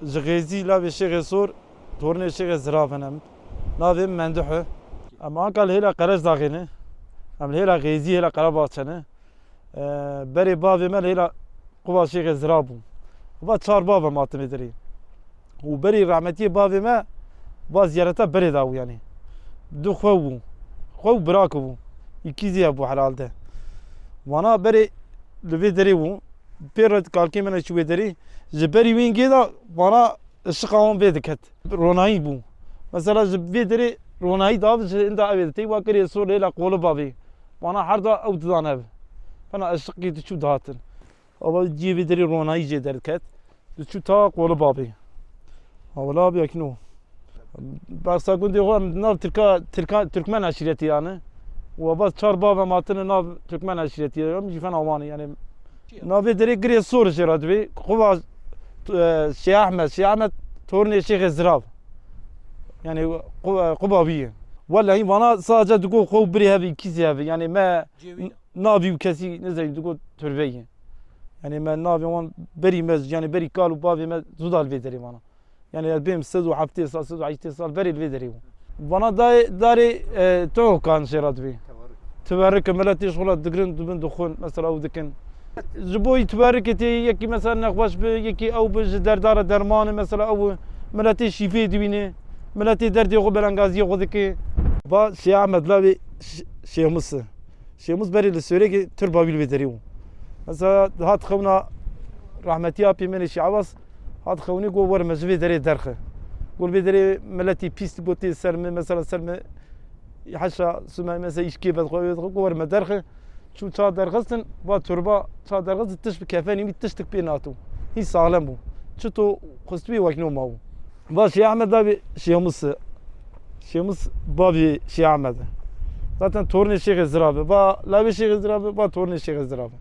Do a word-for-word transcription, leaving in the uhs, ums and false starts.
Ji Xêzî, lavê Şêxê Sor, tornê Şêxê Zirav in em. Navê min Mendih e. Em anka li hêla Qerezdaxê ne. Em li hêla Xêzî, hêla Qerebaxçe ne. Ee, berê bavê me li hêla quba Şêxê Zirav bû. Va çar bav em hatin vê derê. Û berî rehmetiyê bavê me va ziyareta berê da bû yani. Du xwe bû. Xwe û birake bû. Îkîzî hebû herhalde. Vana berê li vê derê bû. Pê re kalkê me neçû wê derê. Ji berî wî hingê de vana ışiqa wan vê diket. Ronahî bû. Mesela ji vê derê ronahî dav ji inda ev ê tey wa kirê sor lêla qoli bavê. Vana her da ew didan ev. Fena ışiqî diçû dihatin. Ava ciyê vê derê ronahî jê derdiket. Diçû ta qoli bavê. Ha wela abi yakino. Behsa gundê xwe em nav Tirka, Tirka, Türkmen aşireti yani. Û ava çar bav em hatine nav Türkmen aşireti. Em jî fena wan e yani. Navê derê Girê Sor jê re dibê. Quba, e, Şêh Ehmed. Şêh Ehmed tornê Şêxê Zirav. Yani qu-, e, quba wî ye. Wellahî vana sadece digo xwe û birê hev, îkîzî hev. Yani me Cêwî n-, navî û kesî nizeyî, digo turbe ye. Yani me navê wan berî me, yani berî kal û bavê me zuda li vê derê vana. Yani ez bêm sed û heftê sal, sed û heştê sal berê li vê derê bû. Vana dayê, darê, e, tokan jê re dibê. Tewerrük. Tewerrük e, miletê ji xwe re digirin, dibin dixwin, mesela ew dikin. Ji bo yî tewerrükê tê yekî mesela nexweş bi, yekî ew bi ji derdara dermanê, mesela ew miletê şîfê dibîne, miletê derdê xwe belengaziyê xwe dike. Va Şêh Ehmed lavê Ş-, Şêmus e. Şêmus berê li Sêwrekê turba wî li vê derê bû. Mesela hat xewna rahmetî apê me Şêh Ebas, hat xewnê got, "Were me ji vê derê derxe." Got, "Vê derê miletî pîs got tê ser min, mesela ser min heşa sume, mesela îşkê vedixwe, wê vedixwe." Got, "Were me derxe." Çû ça derxistin, va turba ça derxistin, tişt bi kefenî wî tiştik pê nato. Hî saxlem bû. Çito xistibî wekno mabû. Va Şêh Ehmed lavê Şêmus e. Şêmus bavê Şêh Ehmed e. Zaten tornê Şêxê Zirav e. Va lavê Şêxê Zirav e, va tornê Şêxê Zirav e.